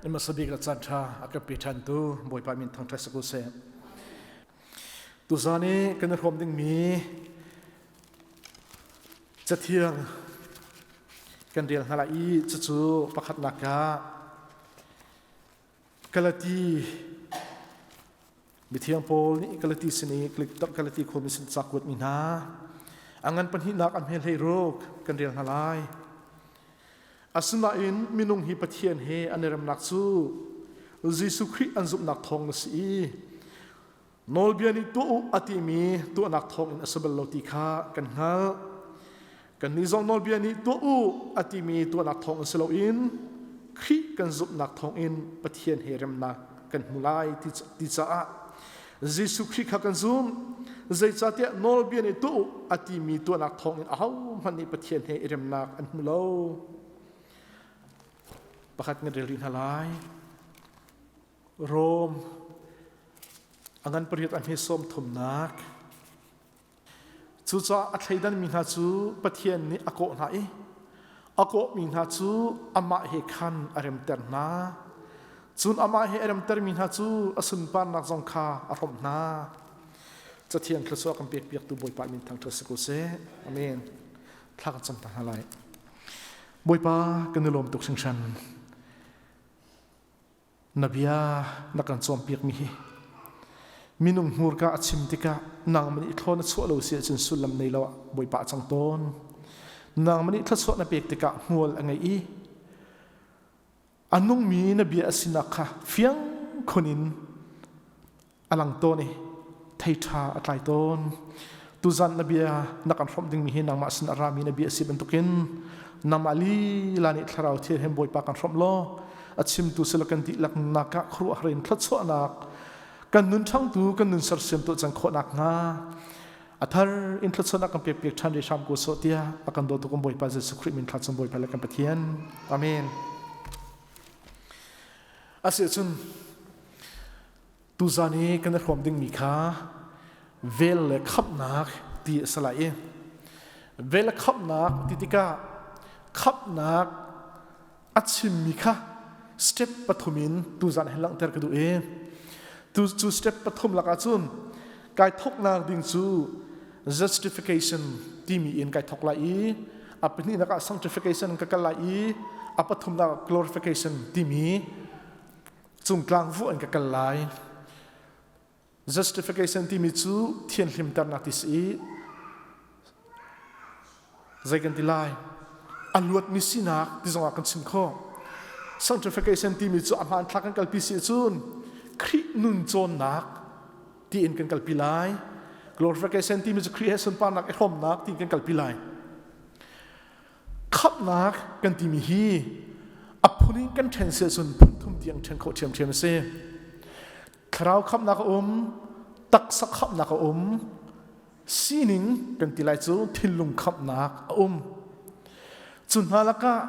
Hmasa bik la caan ṭha a kan pe ṭhantu Bawipa min thangṭhat si ko seh. Tuzaan i kan i hrawm dingmi cathiang kan rel hna lai i cucu pakhatnak ah Galati mithiang Paul nih Galati sin i Galati khuami sin ca kuatmi hna a ngan pahnihnak a hme hlei ruk kan rel hna lai. Asinain minung hi Pathian he an i remnak cu Jesuh Khrih an zumhnak thawng a si i nawlbia nih tuah u a timi tuahnak thawng in a si bal lo ti kha kan hngalh. Kannih zong nawlbia nih tuah u a timi tuahnak thawng in si loin Khrih kan zumhnak thawng in Pathian he remnak kan hmu lai ti caah Jesuh Khrih kha kan zumh. Zeicahtiah nawlbia nih tuah u a timi tuahnak thawngin ahohmanh nih Pathian he i remnak an hmu lo. Pakhat kan rel rih hna lai. Rom a ngan pariat a hme sawm thumnak. Cucaah a thleidanmi hna cu Pathian nih a kawh hna i a kawhmi hna cu amah he khan a remter hna. Cun amah he a remtermi hna cu a sunparnak zong kha a hrawmh hna. Cathiang thluachuah kan pekpiaktu Bawipa min thangṭhat si ko seh. Amen. Thla kan cam ta hna lai. Bawipa kan i lawm tuk hringhran. Na bia na kan cawnpiakmi hi minung hmurka a chim tikah nangmah nih thlawn a chuah lo si ahcun sullam nei lo ah Bawipa a cang tawn. Nangmah nih thluachuah na pek tikah hmual a ngei i a nungmi na bia a sinak kha fiang khun in a lang tawn i thei ṭha a tlai tawn. Tuzan na bia na kan hrawmh dingmi hi nangmah sin a rami na bia a si bantukin nangmah lila nih thlarau thianghlim Bawipa kan hrawmh law a chimtu sila kan dihlak nak ah khuaruahhar in thluachuahnak kan nun ṭhangtu kan nun sersiamtu cang khawhnak hnga a thar in thluachuahnak kan pek piak ṭhan rih hram ko sawh tiah a kan dawtu kan Bawipa Jesuh Khrih min thla cung Bawipa le kan Pathian. Amen. Asiahcun Tuzan i kan i hrawm dingmi kha vel le khamhnak ti a si lai i vel le khamhnak ti tikah khamhnak a chimmi kha step pathum in tuzan hin langhter ka duh i tu cu step pathum lakah cun kai thoknak ding cu justification timi in kai thok lai i a pahnihnak ah sanctification ka kal lai i a pathumnak ah glorification timi Cungtlang vuah in ka kal lai. Justification timi cu thianhlimternak ti si i zei kan ti lai a luatmi sinak ti zongah kan chim khawh. Sanctification timi cu a hmanthlak kan kalpi si cun Khrih nun cawnnak tiin kan kalpi lai. Glorification timi cu Khrih he sunparnak i hrawmnak tiin kan kalpi lai. Khamhnak kan timi hi a phun in kan ṭhen si ahcun phun thum tiang ṭhen khawh ṭhiamṭhiam a si. Thlarau khamhnak a um, taksa khamhnak a um, sining kan ti lai cu thinlung khamhnak a um. Cu hna lakah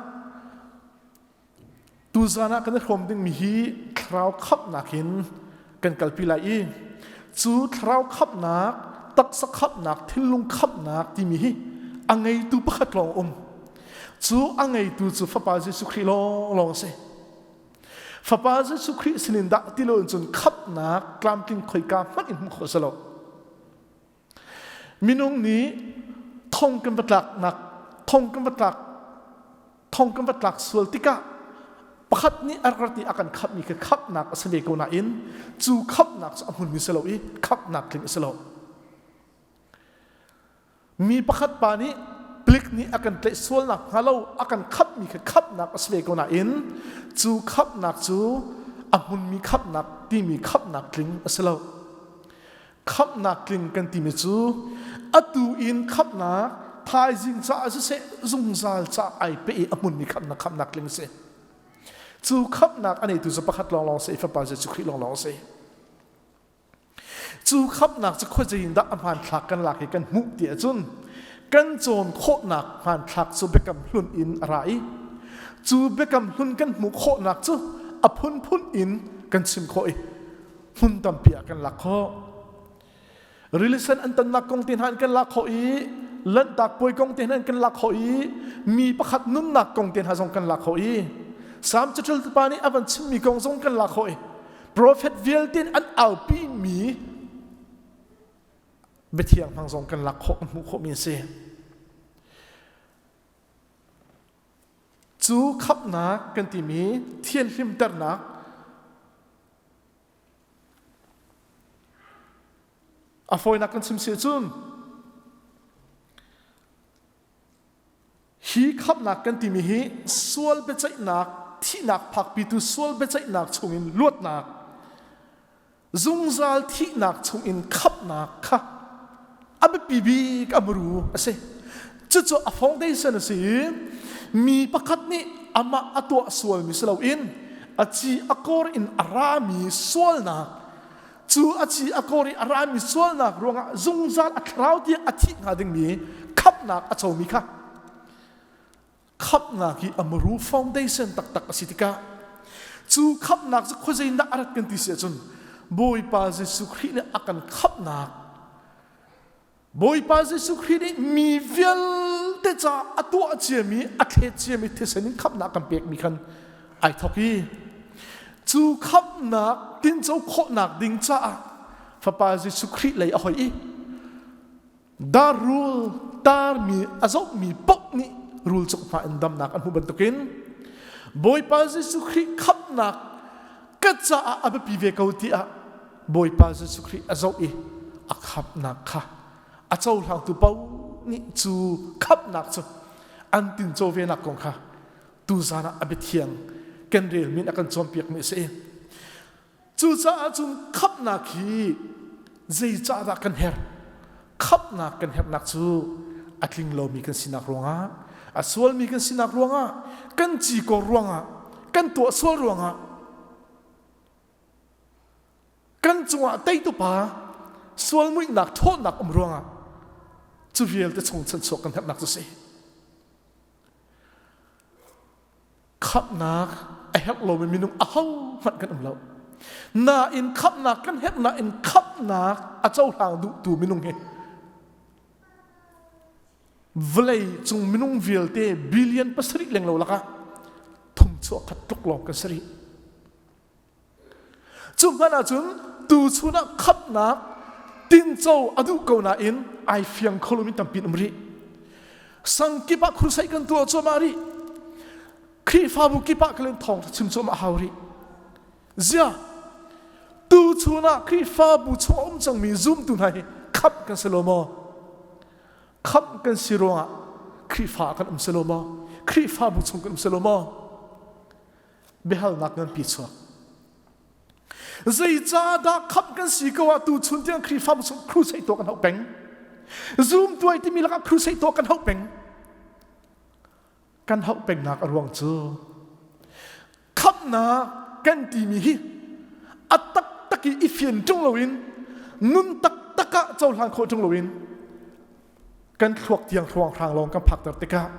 tuzan ah kan i hrawm dingmi hi thlarau khamhnak in kan kalpi lai i cu thlarau khamhnak, taksa khamhnak, thinlung khamhnak timi hi a ngeitu pakhat lawng um. Cu a ngeitu cu Fapa Jesuh Khrih lawnglawng a si. Fapa Jesuh Khrih sinin dah ti lo in cun khamhnak tlamtling khoika hmanh in hmuh khawh a si lo. Minung nih thong kan va tlaknak thong kan va tlak thong kan va tlak sual tikah pakhat nih a rak ti a kan khamhmi kha khamhnak a si ve ko nain cu khamhnak cu a hmunmi si lo i khamhnak tling a si lo. Mi pakhat pa nih plik nih a kan tlaih sualnak hnga lo a kan khamhmi kha khamhnak a si ve ko nain cu khamhnak cu a hmunmi khamhnak timi khamhnak tling a si lo. Khamhnak tling kan timi cu atu in khamhnak thaizing caah siseh zungzal caah ai pe i a hmunmi khamhnak khamhnak tling a si. Cu khamhnak a neitu cu pakhat lawnglawng si i Fapa Jesuh Khrih lawnglawng a si. Cu khamhnak cu khuazei in dah a hmanthlak kan lak i kan hmuh ti ahcun kan cawn khawhnak hmanthlak cu biakam hlun in a ra i cu biakam hlun kan hmuh khawhnak cu a phunphun in kan chim khawh i hmun tampi ah kan lak khawh. Rilisen an tonnak kong te hna in kan lak khawh i Lanhtak puai kong te hna in kan lak khawh i mi pakhat nunnak kong te hna zong kan lak khawh i. Salm caṭial pa nih a van chimmi kong zong kan lak khawh i profet vialte an aupi mi biathiang hmang zong kan lak khawh kan hmuh khawhmi a si. Cu khamhnak kan timi thianhlimternak a fawinak kan chim si cun hi khamhnak kan timi hi sual biaceihnak thihnak phakpitu sual biaceihnak chungin luatnak zungzal thihnak chungin khamhnak kha a biapi bik a muru a si. Cucu a foundation a si i mi pakhat nih amah a tuah sualmi si loin a ci a kor in a rami sualnak cu a ci a kor i a rami sualnak ruangah zungzal a thlarau tiang a thih hnga dingmi khamhnak a comi kha khamhnak hi a muru foundation taktak a si tikah cu khamhnak cu khuazei in dah a rat kan ti si ahcun Bawipa Jesuh Khrih nih a kan khamhnak Bawipa Jesuh Khrih nih mi vialte ca a tuah ciami a thlet ciami thisen in khamhnak kan pekmi khan ai thok i cu khamhnak tinco khawhnak ding caah Fapa Jesuh Khrih lei a hoi i Dar rul tarmi a zohmi paoh nih rul cuk hma in damnak an hmuh bantukin Bawipa Jesuh Khrih khamhnak ka caah a biapi ve ko tiah Bawipa Jesuh Khrih a zoh i a khamhnak kha a cohlangtu paoh nih cu khamhnak cu an tinco venak kong kha tuzan ah a biathiang kan relmi in a kan cawnpiakmi a si. Cucaah cun khamhnak hi zeicahdah kan herh? Khamhnak kan herhnak cu a tling lomi kan sinak ruangah, a sualmi kan sinak ruangah, kan cikor ruangah, kan tuah sual ruangah, kan cungah teitu pa sual muihnak ṭhawnnak um ruangah cu vialte chung chanchuak kan herhnak cu si. Khamhnak a herh lomi minung ahohmanh kan um lo. Nain khamhnak kan herh nain khamhnak a cohlang duhtu minung hi vawlei cung minung vialte billion pasarih lenglo lakah thum chuah khat tluk lawng kan si rih. Cu hmanh ahcun tuchun ah khamhnak tinco a duh ko nain ai fiang kho lomi tampi an um rih. Sang kip ah crusade kan tuah cuahmah rih. Khrihfabu kip ah kalen thawng chim cuahmah hau rih. Zia tuchun ah Khrihfabu chung a um cangmi zumtu hna hi khamh kan si lo maw? Khamh kan si ruangah Khrihfa kan um si lo maw? Khrihfabu chung kan um si lo maw? Biahalnak nganpi chuak. Zeicahdah khamh kan si ko ah tuchun tiang Khrihfabu chung crusade tuah kan hauh peng? Zoom tuai timi lakah crusade tuah kan hauh peng. Kan hauh pengnak a ruang cu khamhnak kan timi hi a taktak i i fian ṭung loin nun taktak ah cohlan khawh ṭung loin kan thluak tiang hruanghrang lawng kan phakter tikah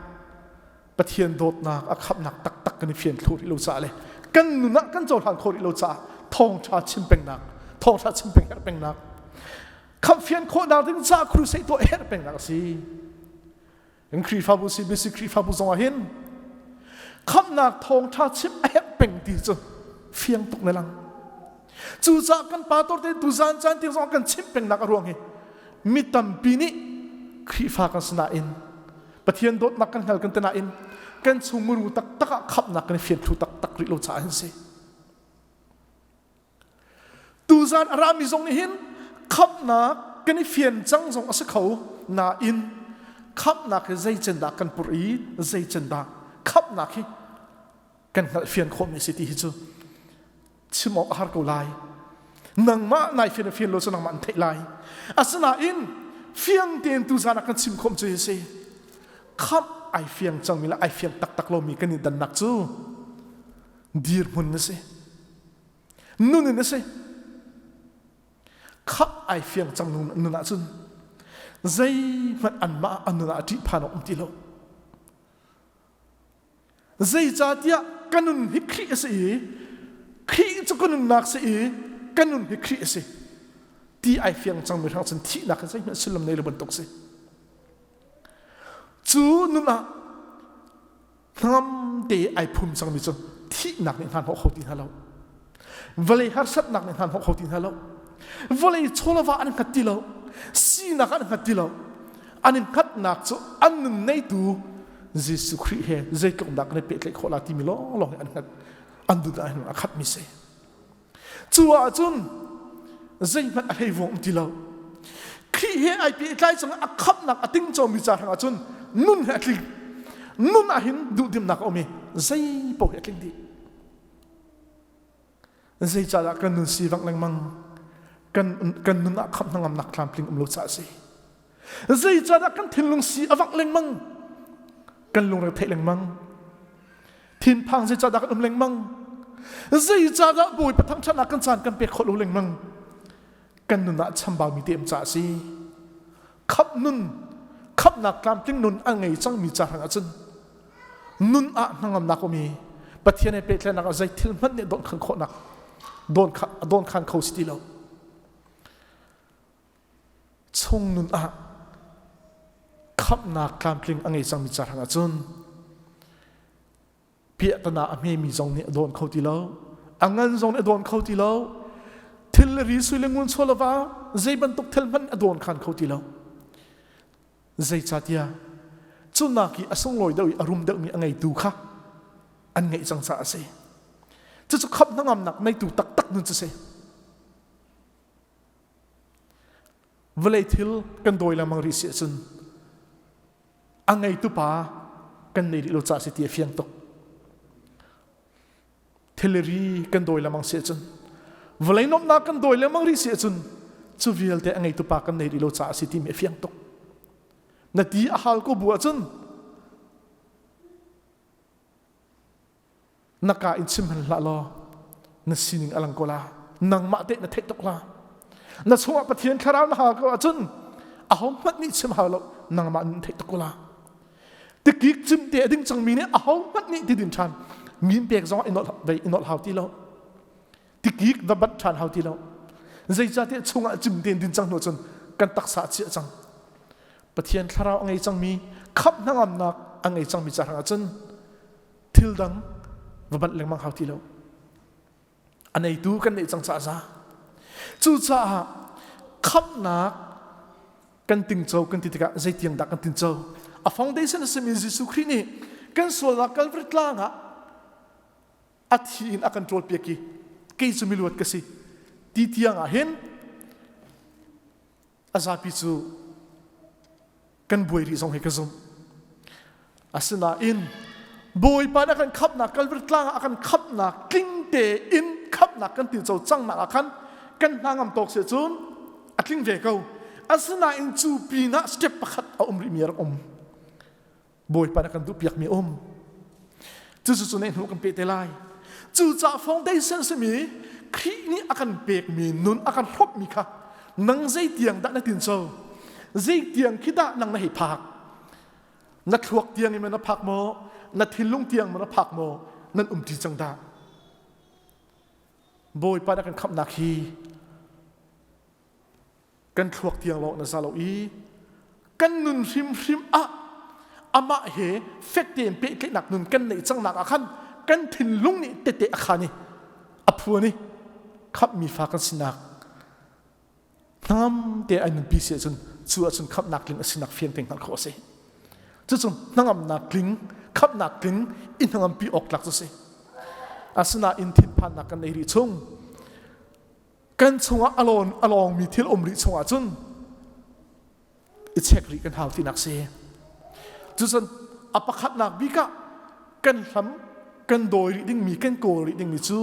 Pathian dawtnak a khamhnak taktak kan i fian thlu rih lo caah le kan nun ah kan cohlan khawh rih lo caah thawngṭha chim pengnak thawngṭha chim peng herh pengnak khamhfian khawhnak ding caah crusade tuah herh pengnak a si. Kan Khrihfabu CBC Khrihfabu zong ah hin khamhnak thawngṭha chim a herh peng ti cu fiang tuk ne lang. Cucaah kan pastor te tuzan caan tiang zong kan chimh pengnak a ruang hi mi tampi nih Khrihfa kan si nain Pathian dawtnak kan hngal kan te nain kan chung muru taktak ah khamhnak kan i fian thlu taktak rih lo caah hin si. Tuzan a rami zong nih hin khamhnak kan i fian cang zong a si kho nain khamhnak hi zeicen dah kan purh i zeicen dah khamhnak hi kan hngalhfian khawhmi a si ti hi cu chim awk a har ko lai. Nangmah nai fian a fian lo cu nangmah an theih lai. Asinain fiang tein tuzan ah kan chim khawm cu hi si. Khamh ai fiang cangmi le ai fiang taktak lomi kan i dannak cu dirhmun na si. Nun in a si. Khamh ai fiang cang nun ahcun zeihmanh anmah an nun ah ṭihphan awk um ti lo. Zeicahtiah ka nun hi Khrih a si i Khrih cu ka nunnak si i ka nun hi Khrih a si ti ai fiang cangmi hrang cun thihnak hi zeihmanh sullam nei lo bantuk si. Cu nun ah hnangam te ai phum cangmi cu Thihnak nih hna hnawh kho ti hna lo. Vawlei harsatnak nih hna hnawh kho ti hna lo. Vawlei chawlava an hngat ti lo. Sinak an hngat ti lo. An in hngatnak cu an nun neitu Jesuh Khrih he zeitluk dah kan i pehtlaih khawh la timi lawnglawng hi an hngat an dun ah hin a khatmi si. Cu ahcun zeihmanh a hlei vuang um ti lo. Khrih he ai pehtlai cang a khamhnak a tingcomi ca hrang ahcun nun he a tling. Nun ah hin duhdimnak a um i zei paoh hi a tling dih. Zeicahdah kan nun sivangh lengmang kan kan nun ah khamh hnangamnak tlamtling um lo caah a si. Zeicahdah kan thinlung si a vangh lengmang kan lungre theih lengmang thinphang zeicahdah kan um lengmang zeicahdah Bawipa thangṭhatnak kan caan kan pek khawh lo lengmang kan nun ah chambaumi te um caah a si. Khamh nun khamhnak tlamtling nun a ngei cangmi ca hrang ahcun nun ah hnangamnak um i Pathian he pehtlaihnak ah zei thil hmanh nih dawnkhan khawhnak dawnkhan kho si ti lo. Chung nun ah khamhnak tlamtling a ngei cangmi ca hrang ahcun piahtana a hmemi zong nih a dawn kho ti lo a ngan zong nih a dawn kho ti lo thil le ri sui le ngun chawlava zei bantuk thil hmanh a dawn khan kho ti lo zeicahtiah cunak i a sunglawi deuh i a rum deuhmi a ngeitu kha an ngeih cang caah a si cucu khamh hnangamnak neitu taktak nun cu si vawlei thil kan dawi lengmang rih si ahcun a ngeitu pa kan nei rih lo caah si ti a fiang tuk thilri kan dawi lengmang si ahcun vawlei nuamhnak kan dawi lengmang rih si ahcun cu vialte a ngeitu pa kan nei rih lo caah si timi a fiang tuk na ti a hal ko bu ahcun na ka in chim hman hlah law na sining a lang ko la nangmah te na theih tuk la na chungah Pathian thlarau na hal ko ahcun aho hmanh nih chim hau lo nangmah nih theih tuk ko la tikik cim te a ding cangmi nih aho hmanh nih ti din ṭhan min pek zong i inolh hau ti lo tikik va bat ṭhan hau ti lo zeicahtiah chungah cim tein din cang hnu cun kan taksa a chiah cang Pathian thlarau a ngei cangmi khamh hnangamnak a ngei cangmi ca hrangah cun thil dang va banh lengmang hau ti lo a neitu kan neih cang caah za cucaah khamhnak kan tingco kan ti tikah zeitiang dah kan tinco a foundation a simi Jesuh Khrih nih kan sualnak Calvary tlang ah a thi in a kan ṭawlpiak i kei cu miluat ka si ti tiang ah hin a zapi cu kan buai rih zong hi ka zumh. Asinain Bawipa nih a kan khamhnak Calvary tlang ah a kan khamhnak tling tein khamhnak kan tinco cangnak ah khan kan hna ngam tawk si cun a tling ve ko. Asinain cu pinah step pakhat a um rihmi a rak um. Bawipa nih a kan duhpiakmi a um. Cucu cu ne hnu kan peh te lai. Cucaah foundation simi Khrih nih a kan pekmi nun a kan hrawmhmi kha nang zeitiang dah na tinco? Zeitiang khi dah nang na hei phak? Na thluak tiang in na phak maw? Na thinlung tiang ma na phak maw? Nan um ṭi cang dah? Bawipa nih a kan khamhnak hi kan thluak tiang lawng na za lo i kan nun hrimhrim ah amah he fek tein pehtlaihnak nun kan neih cangnak ah khan kan thinlung nih tete a khan i a phuan i khamhmi fa kan sinak hnam te ai nunpi si ahcun cu ahcun khamhnak tling a sinak fiang te hngalh khawh a si cucu hnangamnak tling khamhnak tling i hnangampi awk tlak cu si asinain thinphannak kan nei rih chung kan chungah a lawn a lawngmi thil um rih chungah cun i check rih kan hau tinak si cucun a pakhatnak bik ah kan hlam kan dawi rih dingmi kan kawl rih dingmi cu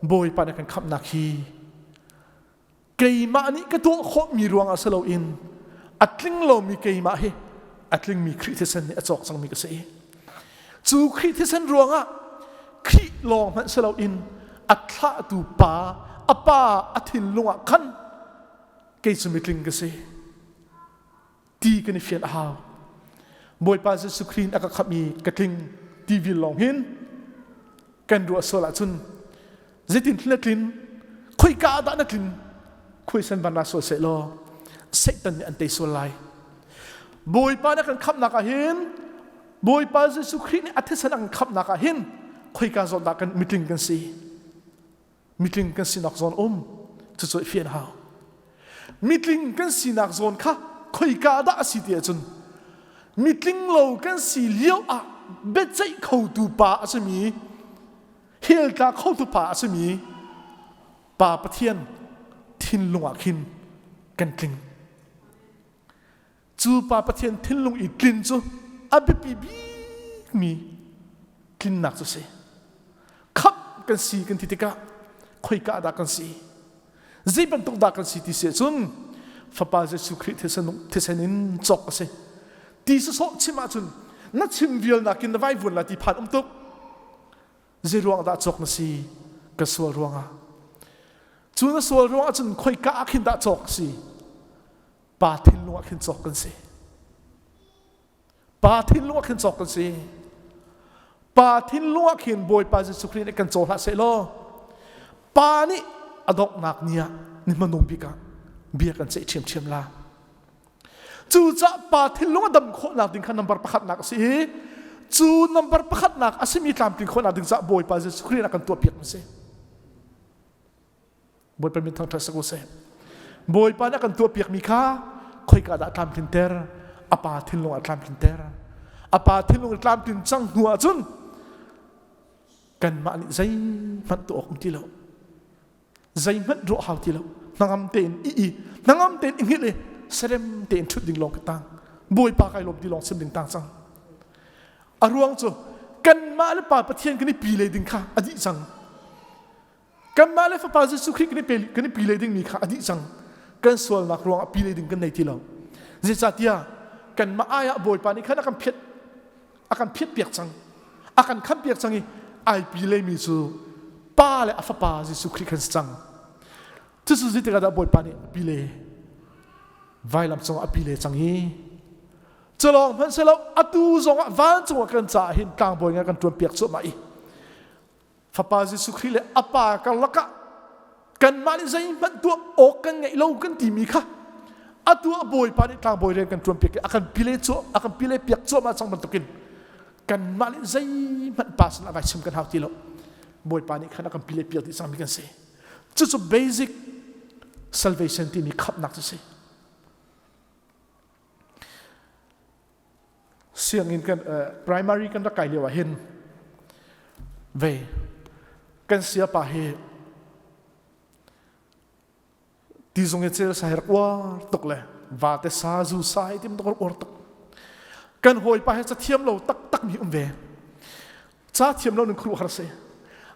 Bawipa nih kan khamhnak hi keimah nih ka tuah khawhmi ruangah si loin a tling lomi keimah hi a tlingmi Khrih thisen nih a cawk cangmi ka si cu Khrih thisen ruangah Khrih lawng hmanh si loin a thlahtu pa a pa a thinlung ah khan kei cu mitling ka si ti kan i fian a hau Bawipa Jesuh Khrih a ka khamh i ka tling ti vil lawng hin kan ruah sual ahcun zeitin na tlin khoika ah dah na tlin khuaisen van ra sual seh law Satan nih an tei sual lai Bawipa na kan khamhnak ah hin Bawipa Jesuh Khrih nih a thisen a kan khamhnak ah hin. Khoika zawn dah kan mitling kan si? Mitling kan sinak zawn um cucu i fian hau. Mitling kan sinak zawn kha khoika dah a si ti ahcun mitling lo kan si lio ah biaceih khotu pa a simi hell tla khotu pa a simi Pa Pathian thinlung ah khin kan tling. Cu Pa Pathian thinlung i tlin cu a biapi bikmi tlinnak cu si. Khamh kan si kan ti tikah khoika dah kan si? Zei bantuk dah kan si ti si ahcun Fapa Jesuh Khrih thisen in cawk a si. Ti sawsawh chim ahcun na chim vial nakin na vaivuan la ti phan um tuk. Zeiruang dah cawk na si? Ka sual ruangah. Cu na sual ruangah cun khoika ah khin dah cawk si? Pa thinlung ah khin cawk kan si. Pa thinlung ah khin cawk kan si. Pa thinlung ah khin Bawipa Jesuh Khrih nih kan caw hlah seh law Pa nih a donghnak ni ah ni hmanung bik ah bia kan ceih ṭhiamṭhiam la. Cucaah pa thinlung a dam khawhnak ding kha number pakhatnak a si i cu number pakhatnak a simi tlamtling khawhnak ding caah Bawipa Jesuh Khrih a kan tuahpiak mi si. Bawipa min thangṭhat si ko seh. Bawipa nih a kan tuahpiak mi kha khoika dah tlamtlinter? A pa thinlung ah tlamtlinter. A pa thinlung i tlamtlin cang hnu ahcun kanmah nih zeihmanh tuah awk um ti lo. Zeihmanh ruah hau ti lo. Hnangam tein i i hnangam tein i hngilh i serem tein ṭhut ding lawng ka tang. Bawipa kai lawm ti lawng sim ding tang cang. A ruang cu kanmah le Pa Pathian kan i pi le ding kha a dih cang. Kanmah le Fapa Jesuh Khrih kan i pi le ding mi kha a dih cang. Kan sualnak ruang ah pi le ding kan nei ti lo. Zeicahtiah kanmah ai ah Bawipa nih khan a kan phiat a kan phiatpiak cang. A kan khampiak cang i ai pi lemi cu Pa le a Fapa Jesuh Khrih khan si cang. Cucu zeitikah dah Bawipa nih a pi le vailam cungah a pi le cang i culawng hmanhsehlaw atu zongah vancung ah kan caah hin tlangbawi ngai kan ṭuanpiak cuahmah i Fapa Jesuh Khrih le a Pa karlak ah kanmah nih zeihmanh tuah awk kan ngeih lo kan timi kha atu a Bawipa nih tlangbawi rian kan ṭuan piak i a kan pile cuah a kan pile piak cuahmah cang bantukin kanmah nih zeihmanh pa sinah vai chim kan hau ti lo. Bawipa nih khan a kan pile piak dih cangmi kan si. Cucu basic salvation timi khamhnak cu si. Sianginn kan primary kan rak kai lio ah hin ve kan siapa hi tizung i cel sa hi rak uar tuk le vate sa zu sa hi tim tuk rak uar tuk. Kan hawipa hi cathiam lo taktak mi um ve. Ca thiam lo ning khuruh har si.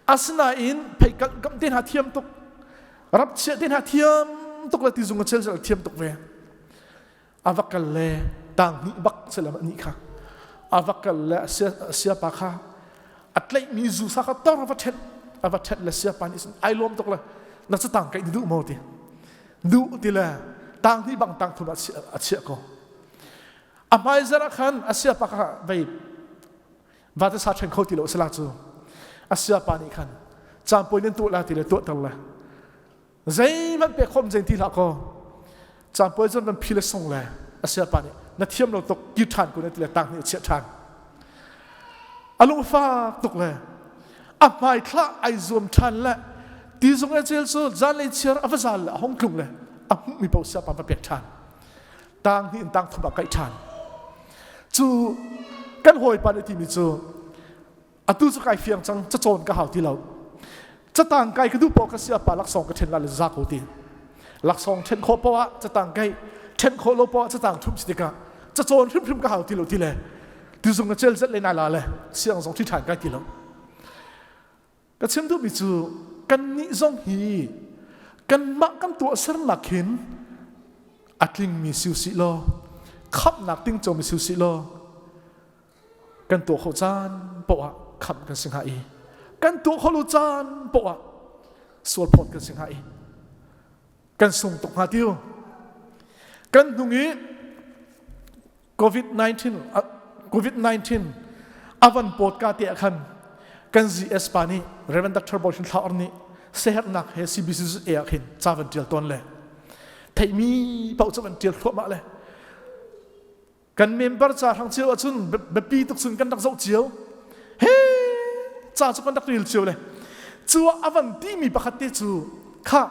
Asinain pheikalh kam te hna thiam tuk, rapchiah te hna thiam tuk le tizung a cel thiam tuk ve. A va kal le tang hnih bak selam ani kha a va kal le a siapa kha a tlaihmi zu sa kha tor a va ṭhenh a va ṭhenh le siapa nih ai lawm tuk le na cu tang kaih duh maw ti duh ti le tang hnih bang tang thum a chiah ko. A hmai zarh ah khan a siapa kha vei vate sa ṭhen kho ti lo sila cu a siapa nih khan campawi nan tuah la ti le tuahter le zeihmanh pek khom zein ti hlah kaw campawi zon van phi le sung le a siapa nih na thiam lo tuk kir ṭhan ko na ti le tang nih a chiah ṭhan. A lungfak tuk le a hmai thlah ai zuam ṭhan le ti zung e cel cu zanlei chiar a va zal le a hong tlung le a hmuhmi paoh siapa va pek ṭhan. Tang hnih in tang thum ah kaih ṭhan. Cu kan hawipa nih timi cu atu cu kai fiang cang, cacawn ka hau ti lo, catang kai ka duh paoh ka siapa laksawng ka ṭhen la le za ko ti. Laksawng ṭhen khawh paoh ah catang kai ṭhen khawh lo paoh ah catang ṭhum si tikah cacawn hrimhrim ka hau ti lo ti le tuzung na cel zet le nai la le siang zong ṭhi ṭhan kai ti lo. Ka chim duhmi cu kannih zong hi kanmah kan tuahsernak hin a tlingmi si usih law khamhnak tingcomi si usih law kan tuah khawh caan paoh ah khamh kan si hnga i kan tuah khawh lo caan paoh ah sual phawt kan si hnga i kan sung tuk hnga tiu. Kan hnung i COVID-19 COVID-19 avan pawt ka te ah khan kan GS pa nih Reverend Dr. Bolshin Thlaor nih sehernak he CBC ah khin ca van tial tawn le theimi paoh cu van tial thluahmah le kan member ca hrang cio ahcun biapi tuk cun kan rak zoh cio. He! Ca cu kan rak rel cio le. Cu ah a van timi pakhat te cu kha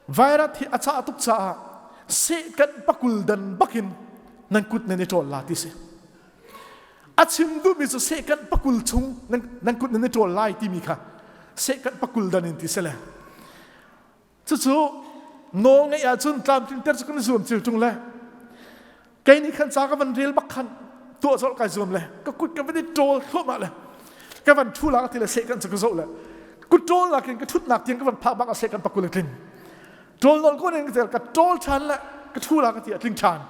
virus hi a cah tuk caah seh kan pakul dan bakin nan kut nan i ṭawl la ti si. A chim duhmi cu seh kan pakul chung nan kut nan i ṭawl lai timi kha seh kan pakul dan in ti si le. Cucu nawl ngeih ahcun tlamtlinter cu kan i zuam cio ṭung le kei nih khan ca ka van rel bak khan tuah colh kai zuam le ka kut ka van i ṭawl thluahmah le ka van ṭhu la ka ti le seh kan cu ka zoh le kut ṭawl nakin ka ṭhutnak tiang ka van phak bak ah seh kan pakul a tling. Ṭawl nawl ko ning ka ṭawl ṭhan le ka ṭhu la ka ti a tling ṭhan.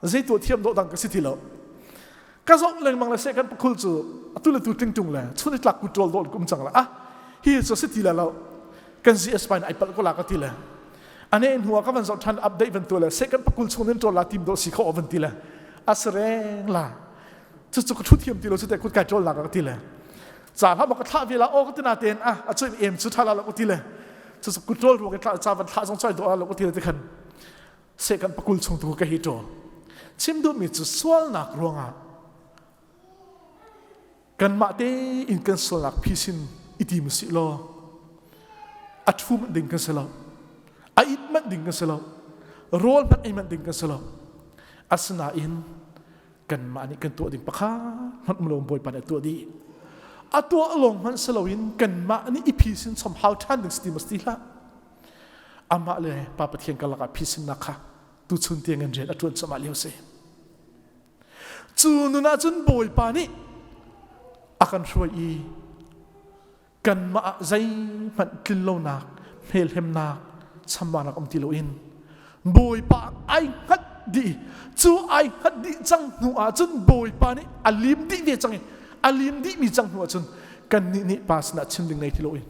Zei tuah thiam dawh dang ka si ti lo. Ka zoh lengmang le seh kan pakhul cu atu le tu tling tung le chun i tlak ku ṭawl dawh kum cang le ah hi cu si ti le lo kan GS pa in ai palh ko la ka ti le ane hnu ah ka van zoh ṭhan update van tu le seh kan pakul chung in ṭawl la tim dawh si kho van ti le asreng la cu cu ka thu thiam ti lo cu te kut kai ṭawl la ka ti le ca hla ka thlah ve la o ka ti na ten ah a cu em cu ṭha la lo ka ti le cu cu kut ṭawl ruang i ca van thlah zong choi dawh la lo ka ti le ti khan seh kan pakul chung tu ka hi ṭawl chim duhmi cu sualnak ruangah kanmah tein kan sualnak phisin i tim si law a ṭhu manh ding kan si lo a it manh ding kan si lo rawl hmanh ei manh ding kan si lo asinain kanmah nih kan tuah ding pakhat hmanh um lo bawipa nih a tuah dih a tuah lawng hmanh si loin kanmah nih i phisin chom hau ṭhan ding si ti mas ti hlah amah le Pa Pathian karlak ah phisinnak kha tuchun tiang in rian a ṭuan cuahmah lio si. Cu nun ah cun Bawipa nih a kan hruai i kanmah ah zeihmanh tlinlonak, hmelhemnak, chambaunak um ti loin Bawipa ai hngat dih cu ai hngat dih cang hnu ah cun Bawipa nih a lim dih ve cang i a lim dihmi cang hnu ah cun kannih nih Pa sinah chim ding ngei ti loin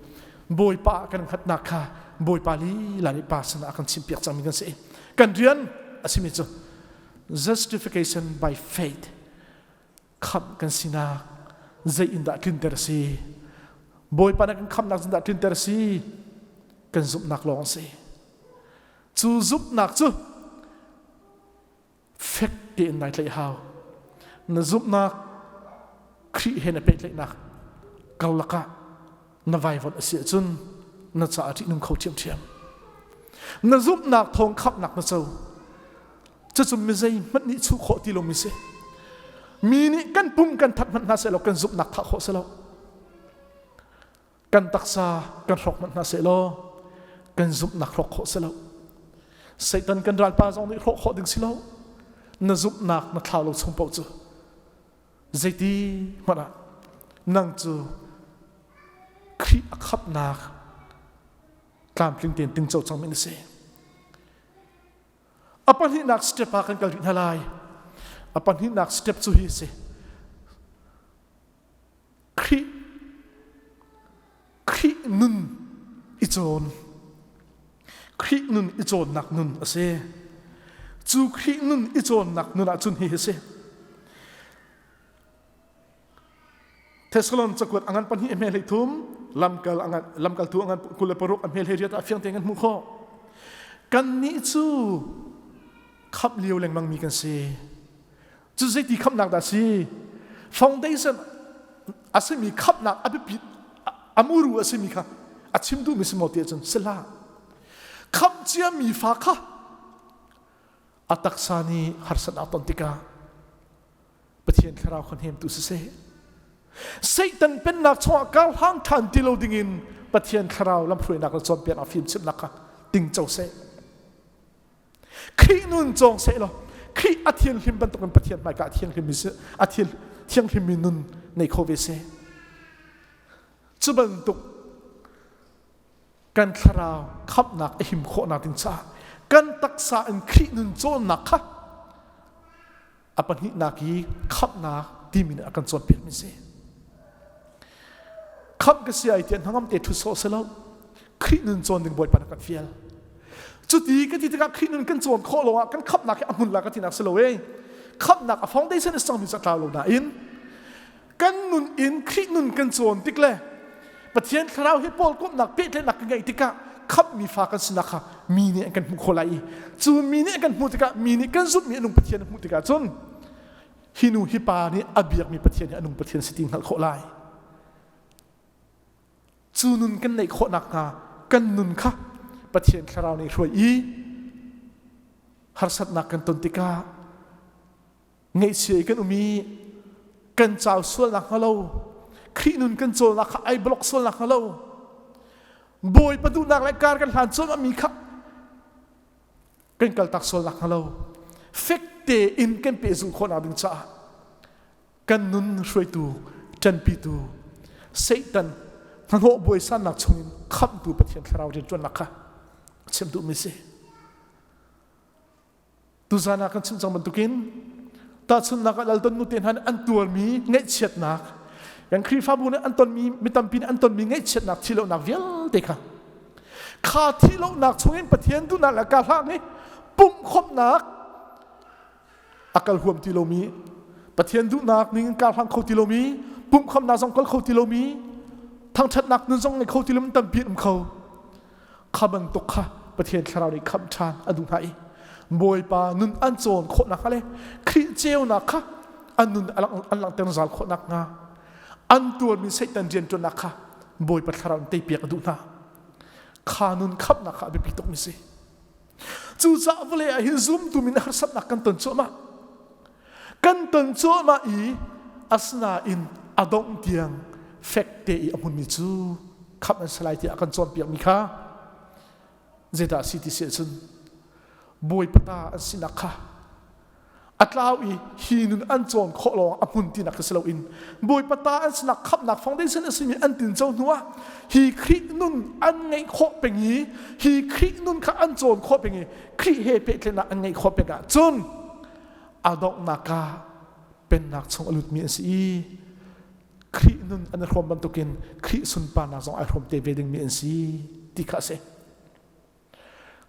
Bawipa ah kan hngatnak kha Bawipa lila nih Pa sinah a kan chimpiak cangmi kan si. Kan rian a simi cu justification by faith khamh kan sinak zei in dah tlinter a si Bawipa nih kan khamhnak dah tlinter a si kan zumhnak lawng a si cu zumhnak cu fek tein nai tlaih hau na zumhnak Khrih he na pehtlaihnak karlak ah na vaivuanh a si ahcun na caah ṭihnung kho ṭhiamṭhiam na zumhnak thawng khamhnak na co cucu mi zeihmanh nih chuh khawh ti lomi si mi nih kan pum kan that hmanh hna seh law kan zumhnak thah khawh si lo Kan taksa kan hrawk hmanh hna sehlaw kan zumhnak hrawk khawh si lo. Satan kan ralpa zong nih hrawh khawh ding si lo. Na zumhnak na thlau lo chung paoh cu zeiti hmanh ah nang cu Khrih a khamhnak tlamtling tein tingco cangmi na si. A pahnihnak step ah kan kal rih hna lai. A pahnihnak step cu hi a si. Khrih Khrih nun i cawn Khrih nun i cawnnak nun a si cu Khrih nun i cawnnak nun ahcun hi a si Thessalon cakuat angan pahnih a hme hlei thum lamkal angan lamkaltu angan 26 a hme hlei riat ah fiang tein kan hmuh khawh kannih cu khamh lio lengmang mi kan si Cu zeiti khamhnak dah si? Foundation a simi khamhnak a biapi a muru a simi kha a chim duhmi si maw ti ahcun si hlah. Khamh ciami fa kha a taksa nih harsatnak ton tikah Pathian thlarau kha hnemtu siseh Satan pennak chungah kar hlang ṭhan ti lo dingin Pathian thlarau lamhruainak le cawnpiaknak fimchimhnak kha tingco seh. Khrih nun cawng seh law Khrih a thianghlim bantukin Pathian hmaika a thianghlim mi a thianghlim mi nun nei kho ve seh. Cu bantuk kan thlarau khamhnak a him khawhnak ding caah kan taksa in Khrih nun cawnnak kha a pahnihnak i khamhnak timi nih a kan cawnpiak mi si. Khamh ka si ai tiah hnangam te ṭhut sawh si lo. Khrih nun cawn ding Bawipa nih kan fial. Cuti ka ti tikah Khrih nun kan cawn khawh lo ah kan khamhnak hi a hmun la ka tinak si lo e. Khamhnak a foundation is cangmi cu a tlau lo nain kan nun in Khrih nun kan cawn tik le Pathian thlarau hi pawl komhnak pehtlaihnak kan ngeih tikah khamhmi fa kan sinak kha mi nih an kan hmuh khawh lai i cu mi nih an kan hmuh tikah mi nih kan zumhmi a nung Pathian an hmuh tikah cun hi nu hi pa nih a biakmi Pathian hi a nung Pathian si ti hngalh khawh lai. Cu nun kan neih khawh nakhnga kan nun kha Pathian Thlarau nih hruai i harsatnak kan ton tikah ngaihchia i kan um i kan cau sual nakhnga lo Khrih nun kan cawlnak kha ai block sual nakhnga lo Bawipa duhnak le kar kan hlan cuahmah mi kha kan kaltak sual nakhnga lo fek tein kan pehzulh khawhnak ding caah kan nun hruaitu ṭanpitu Satan hnahnawh buaisannak chungin khamhtu Pathian thlarau rianṭuannak kha chim duhmi si. Tuzan ah kan chim cang bantukin tahchunhnak ah lalton nu te hna nih an tuarmi ngaihchiatnak kan Khrihfabu nih an tonmi mi tampi nih an tonmi ngaihchiatnak thihlohnak vialte kha kha thihlohnak chungin Pathian duhnak le ka hlang i pumhkhawmhnak a kal huam ti lomi Pathian duhnak ning in kar hlang kho ti lomi pumhkhawmhnak zong kal kho ti lomi thangṭhatnak nun zong ngei kho ti lomi tampi an um kho kha bantuk kha Pathian thlarau nih khamh ṭhan a duh hna i Bawipa nun an cawn khawh nakhnga le Khrih ceunak kha an nun an langhter zal khawh nakhnga an tuarmi Satan rianṭuannak kha Bawipa thlarau in teipiak a duh hna kha nun khamhnak kha a biapi tukmi si Cucaah vawlei ah hin zumtu min harsatnak kan ton cuahmah. Kan ton cuahmah i asinain a dongh tiang fek te i a hmunmi cu khamh an si lai tiah a kan cawnpiakmi kha zeidah a si ti si ahcun Bawipa ta an sinak kha a tlau i hi nun an cawn khawh lawng a hmun tinak si loin Bawipa ta an sinak khamhnak foundation a simi an tinco hnuah hi Khrih nun an ngeih khawh peng i hi Khrih nun kha an cawn khawh peng i Khrih he pehtlaihnak an ngeih khawh peng ahcun a donghnak ah pennak chung a lutmi an si i Khrih nun an i hrawm bantukin Khrih sunparnak zong ai hrawm te ve dingmi an si ti kha a si.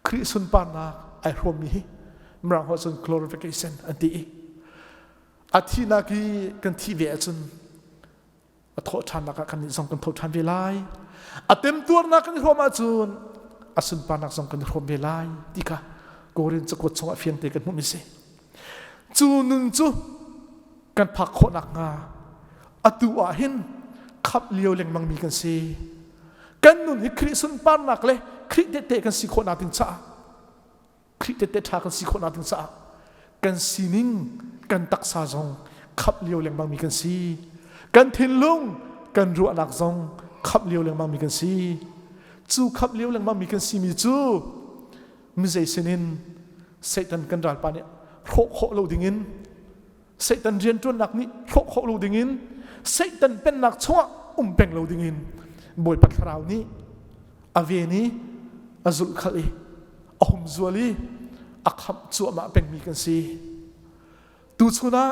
Khrih sunparnak ai hrawmmi hi Mirang holh cun glorification an ti i a thihnak i kan thih ve ahcun a thawh ṭhannak ah kannih zong kan tho ṭhan ve lai a temtuarnak kan i hrawm ahcun a sunparnak zong kan i hrawm ve lai ti kha Korin cakuat chungah fiangte kan hmuhmi si cu nun cu kan phak khawh nakhnga atu ah hin khamh lio lengmangmi kan si kan nun hi Khrih sunparnak le Khrih tehte kan si khawhnak ding caah Khrih tehte ṭha kan si khawhnak ding caah kan sining kan taksa zong khamh lio lengmangmi kan si kan thinlung kan ruahnak zong khamh lio lengmangmi kan si cu khamh lio lengmangmi kan simi cu mizei sinin Satan kan ralpa nih hrawh khawh lo dingin Satan rianṭuannak nih hrawh khawh lo dingin Satan pennak chungah um peng lo dingin Bawipa Thlarau nih a ven i a zulhkhalh i a humzual i a khamh cuahmah pengmi kan si. Tuchun ah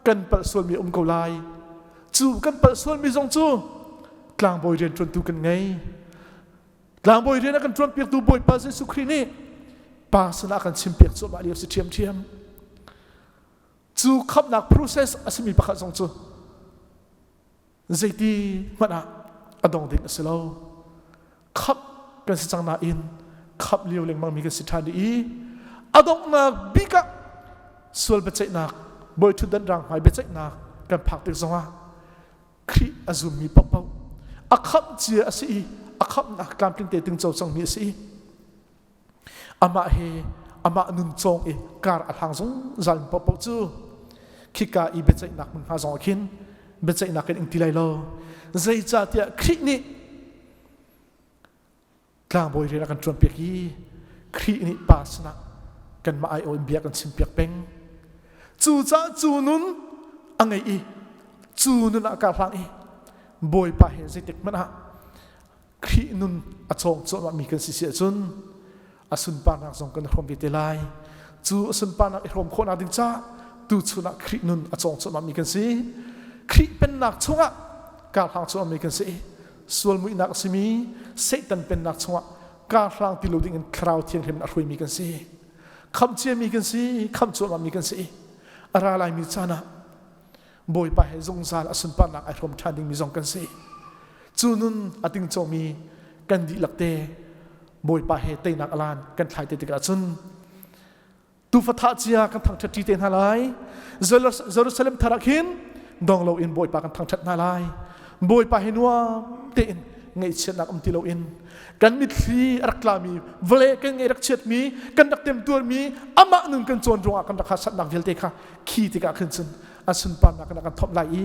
kan palh sualmi a um ko lai. Cu kan palh sualmi zong cu tlangbawi rianṭuantu kan ngei. Tlangbawi rian a kan ṭuanpiaktu Bawipa Jesuh Khrih nih Pa sinah a kan chimpiak cuahmah lio si ṭhiamṭhiam. Cu khamhnak process a simi pakhat zong cu zeiti hmanh ah a dong ding a si lo. Khamh kan si cang nain khamh lio lengmangmi kan si ṭhan i a donghnak bik ah sual biaceihnak bawi ṭhutdan rang hmai biaceihnak kan phak tik zongah Khrih a zummi paohpaoh a khamh cia a si i a khamhnak tlamtling te tingco cangmi a si i amah he amah nun cawng i kar a hlang zungzal mi paohpaoh cu khika i biaceihnak hmunhma zong ah khin biaceihnak in ing ti lai lo zeicahtiah Khrih nih tlangbawi rian a kan ṭuanpiak i Khrih nih Pa sinah kanmah aiawh in bia kan chimpiak peng cucaah cu nun a ngei i cu nun ah kaa hlang i Bawipa he zeitik hmanh ah Khrih nun a cawng cuahmahmi kan si si ahcun a sunparnak zong kan i hrawm ve te lai. Cu a sunparnak i hrawm khawhnak ding caah tuchun ah Khrih nun a cawng cuahmahmi kan si. Khrih pennak chungah karhlang cuahmahmi kan si. Sual muihnak a simi Satan pennak chungah karhlang ti lo ding in Thlarau Thianghlim in a hruaimi kan si. Khamh ciami kan si, khamh cuahmahmi kan si. A ra laimi caan ah Bawipa he zungzal a sunparnak ai hrawm ṭhan dingmi zong kan si. Cu nun a tingcomi kan dihlak te Bawipa he teinak alan kan thlai te tikah cun tufa thah cia kan thangṭhat ṭi te hna lai. Jerusalem thar ah khin dong loin Bawipa kan thangṭhat hna lai. Bawipa he nuam tein Ngaihchiatnak um ti loin kan mitthli a rak tlami, vawlei kan ngaih rak chiatmi, kan rak temtuarmi, amah nun kan cawn ruangah kan rak harsatnak vialte kha khi tikah khin cun a sunparnak kan kan thomh lai i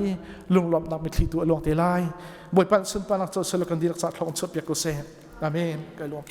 lunglawmhnak mitthli tu a luang te lai. Bawipa sunparnak co sel kan dihlak ca thlong chuah piak ko seh. Amen. Kai lawm.